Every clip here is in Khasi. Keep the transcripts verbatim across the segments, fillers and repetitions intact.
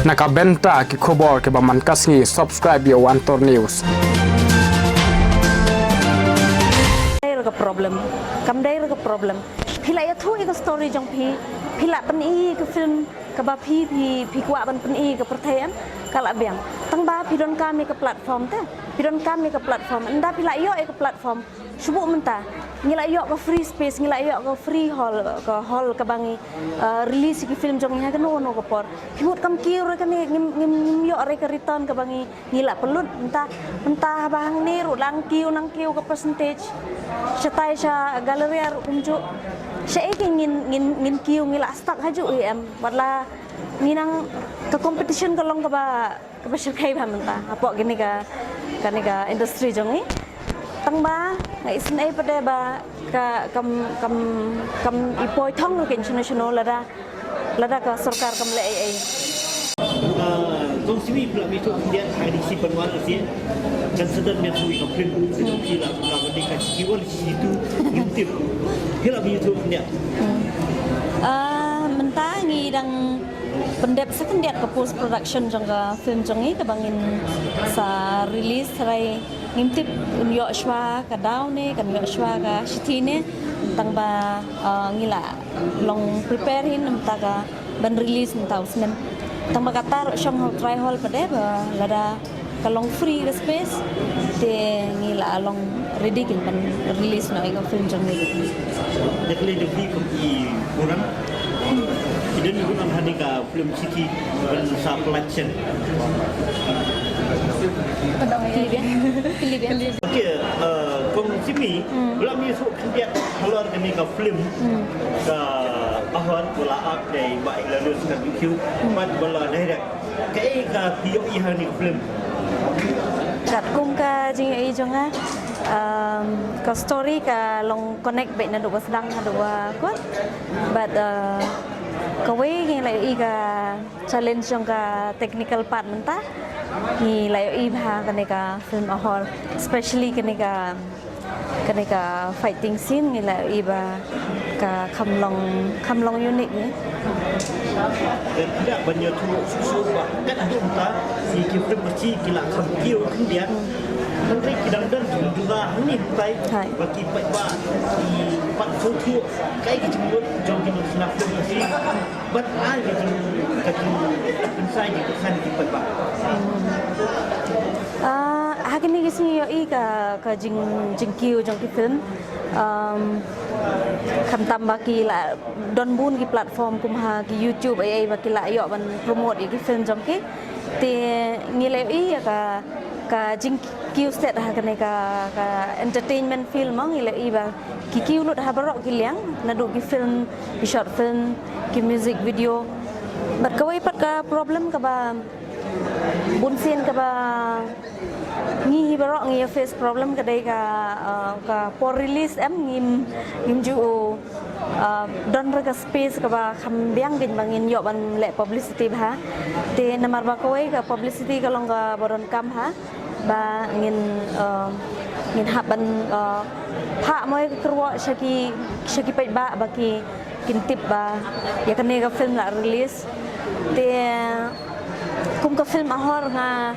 Na ka bynta ki khubor kiba man ka sngi, subscribe ïa u Antor News. Dei ruh ka problem. Kam dei ruh ka problem. Phi la ïathuh ïa ka story jong phi. Phi la pyni ïa ka film kaba phi phi phi kwah ban pyni ïa ka pyrthei em. Ka la biang. Tang ba phi donkam ïa ka platform te. Phi donkam ïa ka platform. Ynda phi la ïoh ïa ka platform. Shu buh mynta. Ngi la ïoh ka free space, ngi la ïoh ka free hall, ka hall kaba ngi, uh, release ki film jong ngi ha kano kano ka por. Phi mut kam kiew ruh kane ngim ngim ngim ïoh ruh ka return kaba ngi ngi la pynlut mynta. Mynta haba hangne ruh la nang kiew nang kiew ka percentage. Shatai sha Galleria ruh kumjuh. Shaei ki ngin ngin ngin kiew ngi la stuck hajuh hi em. Wat la ngi nang ka competition ka long kaba kaba shyrkhei bha mynta hapoh kane ka kane ka industry jong ngi. Tang ba nga isynei pat de ba ka kam kam kam i poi thong ruh kein shano shano lada lada ka sorkar kam leh ei ei. Ah, kong Simi phi la mih thuh khyndiat ha kane ka shi pynwan lashai. Kan sa don mih thuh ïa ka film. Phi la phi la ka dei ka shi wal shi tu ngim tip. Phi la mih thuh khyndiat. Ah, mynta ngi dang pyndep sa khyndiat ka post production jong ka film jong ngi kaba ngin sa release, hynrei ngim tip un ïoh shuwa ka daw ne kan ïoh shuwa ka shithi ne. Tang ba, ah, ngi la long prepare hi na bynta ka ban release mynta u snem. Tang ba kata ruh shong ha u Tri Hall pat de ba lada ka long free ka space te ngi la long ready kein ban release noh ïa ka film jong ngi. Ïa ka liang jong phi kum i burom, i don i burom ha kane ka film Shithi ban sa pynlait shen. Phi leh biang. Phi leh biang. Okay, uh, kong Simi, hmm, phi la mih thuh khyndiat halor kane ka film, hmm, ka Ahor, ba la act da i Bah Ilanus Kharkongkhiew, hmm, bad ba la direct. Kaei ka phi ïohi ha kane ka film? Katkum ka jingïohi jong nga, um, ka story ka long connect beit naduh ba sdang haduh ba kut. Bad, uh, kawei ngi la ïohi ka challenge jong ka technical part mynta. Ngi la ïohi bha kane ka film Ahor, especially kane ka kane ka fighting scene ngi la ïohi ba ka kham long kham long unique ne. Te phi lah ban ïathuh shuh shuh ba katkum ta ki ki film ba ki la kham kiew khyndiat. Hynrei ki dang don jingïaroh hangne hynrei, hai, ba ki paidbah ki pat sngewthuh kaei ka jingmut jong ki nongshna film ba ki. Bad ai ka jing, ka jingpynsai jingpynsai jingpynbha. Ah, ha kine ki sngi ïohi ka, ka jing, jingkiew jong ki film. Um, khamtam ba ki la don bun ki platform kum ha ki YouTube ei ei ba ki la ïoh ban promote ïa ki film jong ki. Te ngi la ïohi ïa ka, ka jingkiew stet ha kane ka, ka entertainment field mo, ngi la ïohi ba ki kiew lut ha baroh ki liang, naduh ki film, ki short film, ki music video. Bad kawei pat ka problem kaba bun sien kaba ngi hi baroh ngi ïa face problem ka dei ka, uh, ka por release em ngim, ngim ju, uh, don ruh ka space kaba kham biang kein ba ngin ïoh ban leh publicity bha. Te namar ba kawei ka publicity ka long kaba donkam ha. Ba ngin, uh, ngin hap ban, uh, phah mo ïa ka kyrwoh sha ki, sha ki paidbah ba ki, kin tip ba ïa kane ka film la release. Te kum ka film Ahor nga,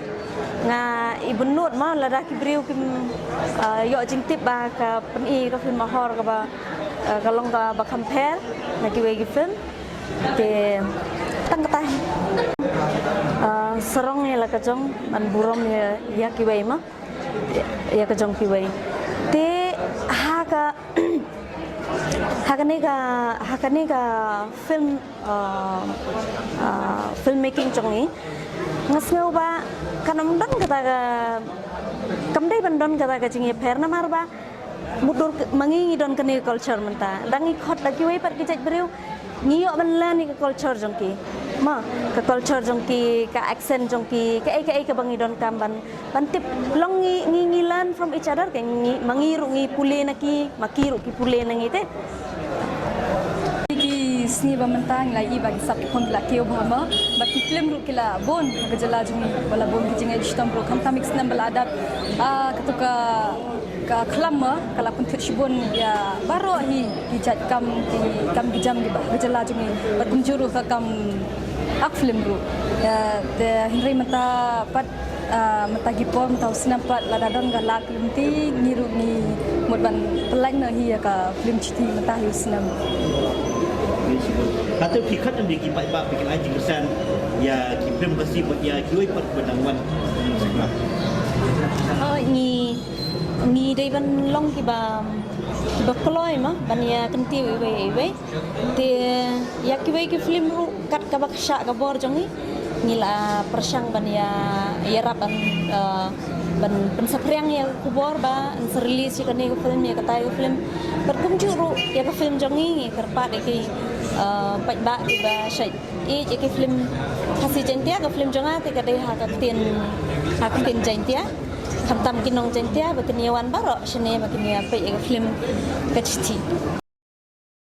nga ibynnud mo lada ki briew kim, uh, ïoh jingtip ba ka pyni ka film Ahor kaba, uh, ka long kaba kham pher na kiwei ki film. Te tang kata hi. Ah, sarong ïa la ka jong ban burom ïa, ïa kiwei mo. Ïa ka jong kiwei. Te ha ka, ha kane ka, ha kane ka film, ah, ah, filmmaking jong ngi. Nga sngew ba kan ym don kata ka, kam dei ban don kata ka jingïapher namar ba mutdur ma ngi ngi don kane ka culture mynta. Dang ngi khot da kiwei pat ki jait briew. Ngi ïoh ban learn ïa ka culture jong ki. Ma, ka culture jong ki, ka accent jong ki, kaei kaei kaba ngi donkam ban, ban tip. Long ngi, ngi, ngi learn from each other, ka ngi, ma ngi ruh ngi pule na ki, ma ki ruh ki pule na ngi te. Ki sngi ba mynta ngi la ïohi ba ki sap ki phong ki la kiew bha ma, bad ki film ruh ki la bun ha ka jylla jong ngi, ba la bun ki jingngeit shitom ruh khamtam ïa ki snem ba la dep. Ah, kato ka, ka khlam ma ka la pynthut shibun ïa baroh hi ki jait kam, ki kam ki jam kiba ha ka jylla jong ngi. Bad kumjuh ruh ka kam Ak film ruh. Te hynrei mynta pat mynta ki por mynta u snem pat lada don ka lad film te ngi ruh ngi mut ban pynlait noh hi ïa ka film shithi mynta hi u snem. Hato phi khot ym ïa ki paidbah ba kin ai jingkyrsan ïa ki film Khasi bad ïa kiwei pat ba dang wan? Ngi ngi dei ban long kiba kiba kloi ma ban ïa kyntiew iwei iwei. Te ïa kiwei ki film ruh kat kaba ka shah ka bor jong ngi ngi la pyrshang ban ïa ïarap ban ban pynsaphriang ïa ka khubor ba yn sa release ïa kane ka film ïa katai ka film. Bad kumjuh ruh ïa ka film jong ngi ngi kyrpad ïa ki paidbah kiba shait ïeit ïa ki film Khasi Jaiñtia. Ka film jong nga te ka dei ha ka ktien ha ka ktien Jaiñtia. Khamtam ki nong Jaiñtia ba kin ïa wan baroh shane ba kin ïa peit ïa ka film Ka Shithi.